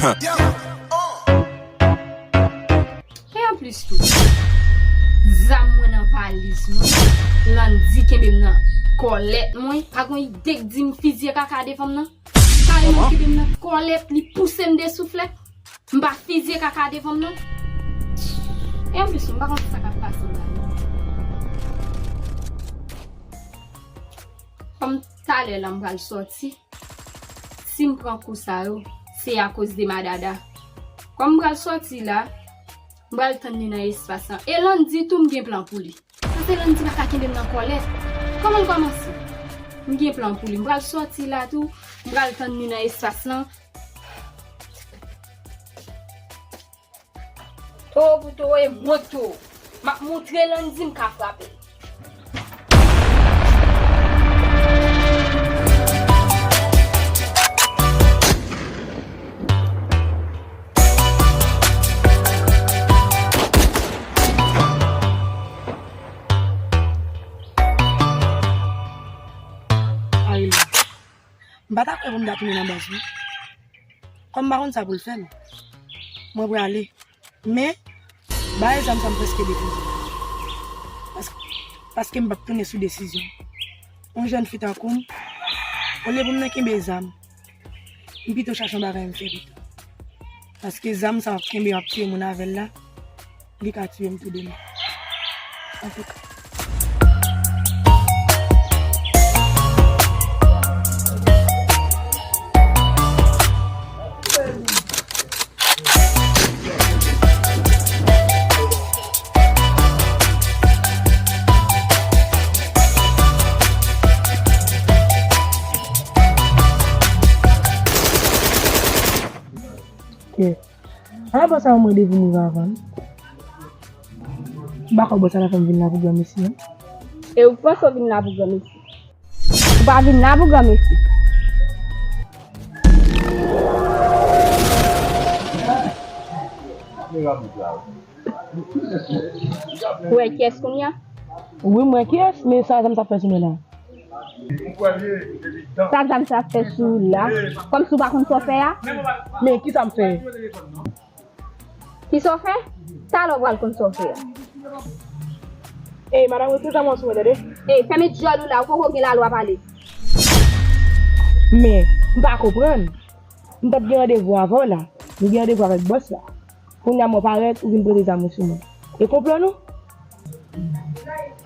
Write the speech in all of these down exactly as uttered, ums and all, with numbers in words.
E anplis tou, zam mwen nan valiz mwen, Landy kenbe m nan kòlèt mwen, pa gon ide k di m fizye kaka devan m nan. Kareman kenbe m nan kòlèt, li pouse m de souflèt. M pa fizye kaka devan m non. E anplis, m pa konn sa k ap pase m la non. Kòm talè la m pral sòti, si m pran kou sa yo, se akoz de Madada. Kòm m pral sòti la, m pral tann li nan espas lan. E Landy tou, m gen plan pou li. Sa se Landy pa ka kenbe m nan kòlèt. Kòman l kòmanse? M gen plan pou li. M pral sòti la tou. M pral tann li nan espas lan. Towo pou towo e mò towo. M ap montre Landy m ka frape l. Ayla, m pa ta kwè pou m ta tounen nan baz non. Kòm m pa konn sa pou l fè m, mwen prale. Men, bagay zam sa m prèske depoze. Paske, paske m p ap tounen sou desizyon. Yon jèn fi tankou m, olye pou m nan kenbe zam, m pito chache yon bagay m fè pito. Paske zam sa m ap kenbe, m ap tiye moun avè l la, li ka tiye m tou demen. Antouka. Kèt. Ala bòs sa mwen devini avan. M pa kwè bòs sa la fè m vin la pou granmesi an. E ou panse w vin la pou granmesi? Ou pa vin la pou granmesi. Ou wè kiyès kounye a? Wi, m wè kiyès, men sa zam sa fè sou mwen la. Sa zam sa fè sou ou la? Kòmsi ou pa konn sa w fè a? Men ki sa m fè? Ki sa w fè? Talè w pral konn sa w fè a. Ey, madanm, retire zam ou sou mwen, tande? Ey, fèmen djòl ou la, ou poko gen lalwa pale. Men, m pa konprann. M t ap gen randevou avè w la. M gen randevou avèk bòs la. Kounye a mwen parèt, ou vin pote zam ou sou mwen. E konplo nou?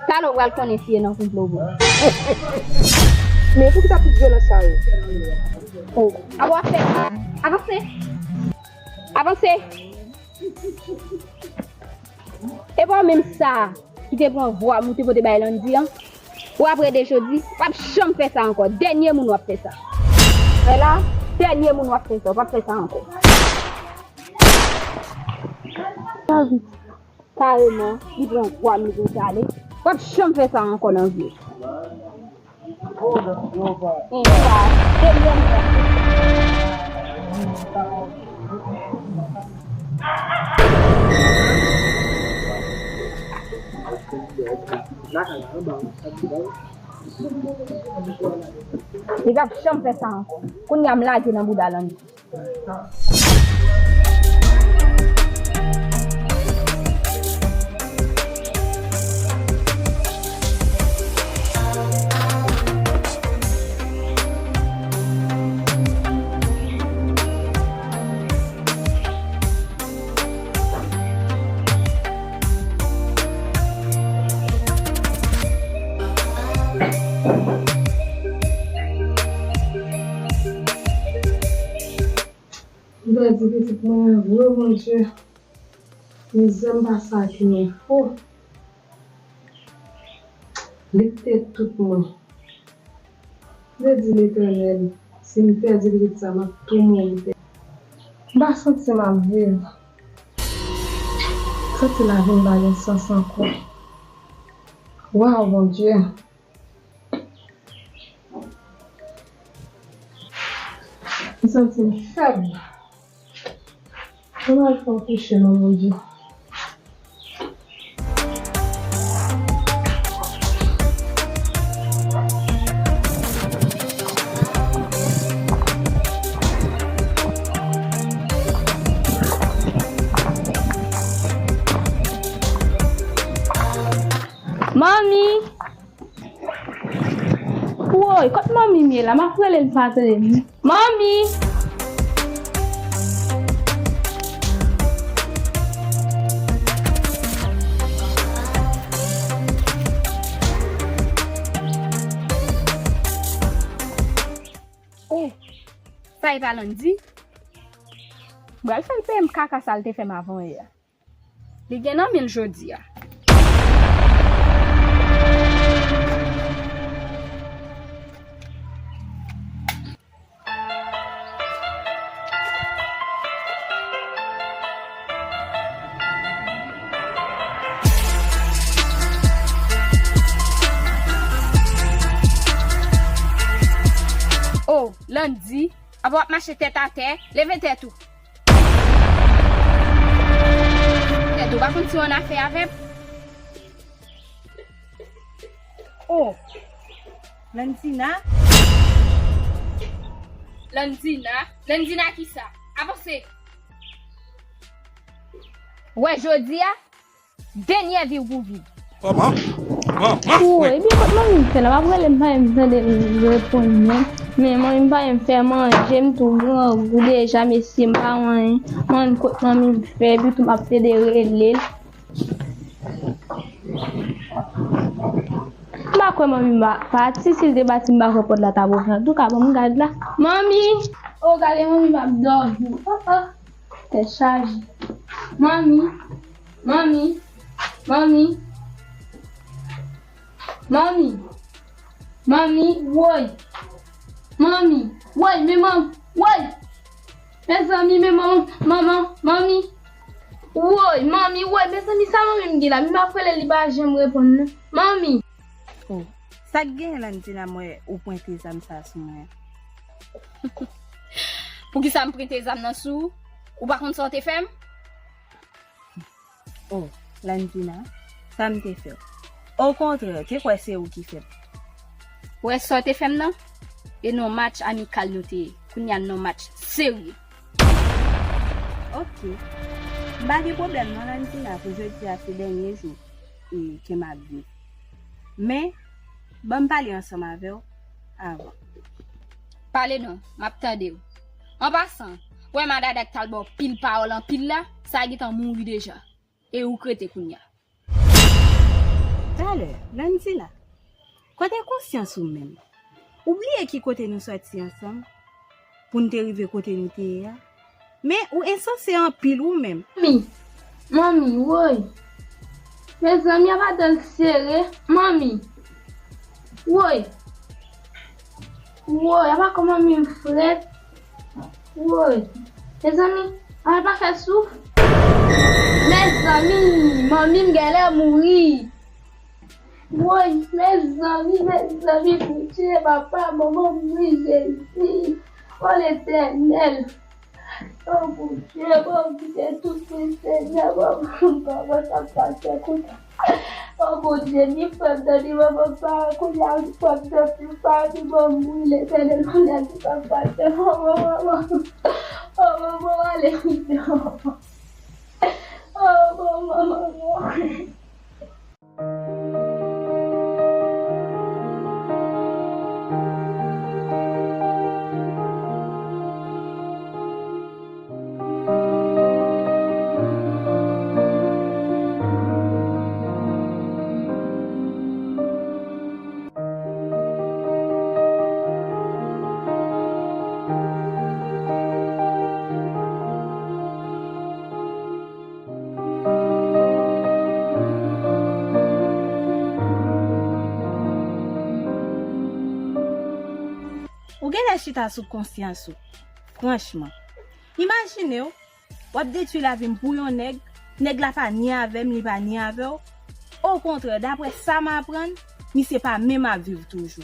Talè w pral konnen si e nan konplo ou. Men poukisa tout vyolans sa yo? Oh. Avanse! Avanse! Avanse! E pa w menm sa ki te pran vwa m ou te pote bay Landy an? Ou ap rede jodi? W ap janm fè sa ankò. Dènye moun w ap fè sa. Wè la, dènye moun w ap fè sa. W ap fè sa ankò. Kareman, li pran vwa m, li pote ale. W ap janm fè sa ankò nan vi w. E sa, dènye moun. Li p ap janm fè sa ankò. Kounye a m lage nan bouda Landy. M pèdi pitit mwen an vre, Bondye. Mizè m pase ak yon fo. Li te tout mwen. Mwen di Letènèl, si m pèdi pitit sa, m ap tou mouri. M pa santi m ap viv. Santi lavi m pa gen sans ankò. Waw, Bondye. M santi m fèb. Ann al fè w kouche non, Bondye. Manmi! Woy, kot manmi m ye la? M ap rele l pa tande m. Manmi! Oh, sa e pa Landy? M pral fè l peye m kaka sa l te fè m avan yè a. Li gen nan men l jodi a. Oh, Landy, apa w ap mache tèt atè, leve tèt ou. Tèt ou pa konn si w annafè avè m. Oh, Landina? Landina? Landina kisa? Avanse! Wè jodi a, dènyè vi w pou viv. Kòman? Kòman? Ou, ebyen, kot manmi m fè la? M ap rele m pa menm tande l reponn mwen. Men manmi m pa menm fè manje, m tou grangou deja, mesye, m pa wè anyen. Mwen kot manmi m fè, epi tou m ap tande rele l. M pa kwè manmi m pa pati, si l te pati, m pa kwè pòt la t ap ouvri. Antouka, ban m gad la. Manmi! O, gade manmi m ap dòmi. Oh, oh. Tèt chaje. Manmi, manmi, manmi, manmi, manmi, woy, manmi, woy, men manmi, woy, mezanmi, men manman, manman, manmi, woy, manmi, woy, mezanmi, sa manmi m gen la, men m ap rele li pa janm reponn non, manmi. Oh, sa k genyen Landina, m wè ou pwente zam sa sou mwen. Poukisa m pwente zam nan sou ou? Ou pa konn sa w te fè m? Oh, Landina, sa m te fè w? Okontrè, te kwè se ou ki fè m. Ou wè sa w te fè m nan? E nan match amikal nou te ye. Kounye a nan match serye. Ok. M pa gen pwoblèm non, Landina, pou jodi a se dènye jou e ke m ap viv. Men, ban m pale ansanm avè w avan. Pale non, m ap tande w. An pasan, ou wè madada k t al ba w pil pawòl anpil la, sa a gentan mouri deja. E ou k rete kounye a. Talè, Landina, kote konsyans ou menm? Ou bliye ki kote nou sòti ansanm? Pou n te rive kote nou te ye a. Men ou ensanse anpil ou menm. Manmi, manmi, woy. Mezanmi, apa dan l sere. Manmi. Woy. Woy, apa kò manmi m frèt. Woy. Mezanmi, apa l pa fè souf. Mezanmi, manmi m genlè mouri. Woy, mezanmi, mezanmi, Bondye, papa, manman m, wi, Jezi. O Letènèl. O Bondye, bon, Bondye, tout puissant, Senyè, bon, bon, bon, sa k pase kounye a. O Bondye, ni frè m nan, ni manman m pa, kounye a, ni frè m nan, ni pa, ni bon, wi, Letènèl, kounye a, ki sa k pase, bon, bon, bon, bon. O, bon, bon, ale, wi, bon. O, bon, bon, bon, bon. Ou genlè chita sou konsyans ou. Franchman, imajine w, w ap detwi lavi m pou yon nèg, nèg la pa ni avè m, li pa ni avè w. Okontrè, daprè sa m aprann, misye pa menm ap viv toujou.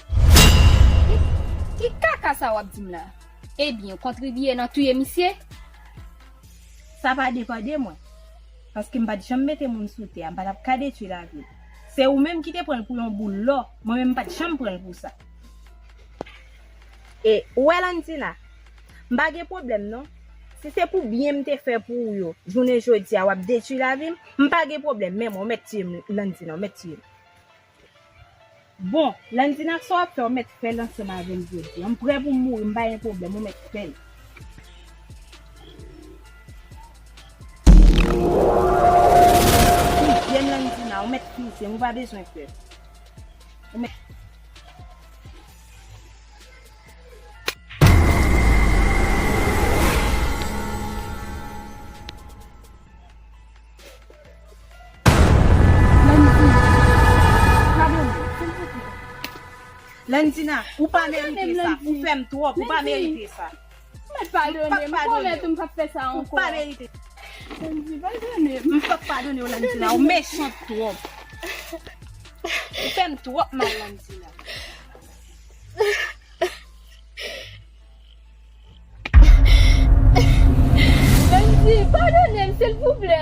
Ki, ki kaka sa w ap di m la? Ebyen, w kontribye nan touye misye? Sa pa depann de mwen. Paske m pa t janm mete moun sou tè a, m pa t ap ka detwi lavi l. Se ou menm ki te pran l pou yon boul lò, mwen menm m pa t janm pran l pou sa. E, ou wè Landina, m pa gen pwoblèm non. Si se pou byen m te fè pou ou yo, jounen jodi a w ap detwi lavi m, m pa gen pwoblèm, men mwen w mèt tiye m, Landina, w mèt tiye m. Bon, Landina, sa w ap fè, ou mèt fè l ansanm avè m jodi a. M prè pou m mouri, m pa gen pwoblèm, ou mèt fè l. Ou byen, Landina, ou mèt fize m, ou pa bezwen pè. Ou mèt Landy, padone m, silvouplè. Landina, ou pa merite sa. Ou fè m twòp, ou pa merite sa. Ou mèt padone m, pwomèt ou m p ap fè sa ankò. Ou pa merite. Landy, padone m. M p ap padone w, Landina, ou mechan twòp. Ou fè m twòp mal, Landina. Landy, padone m, silvouplè.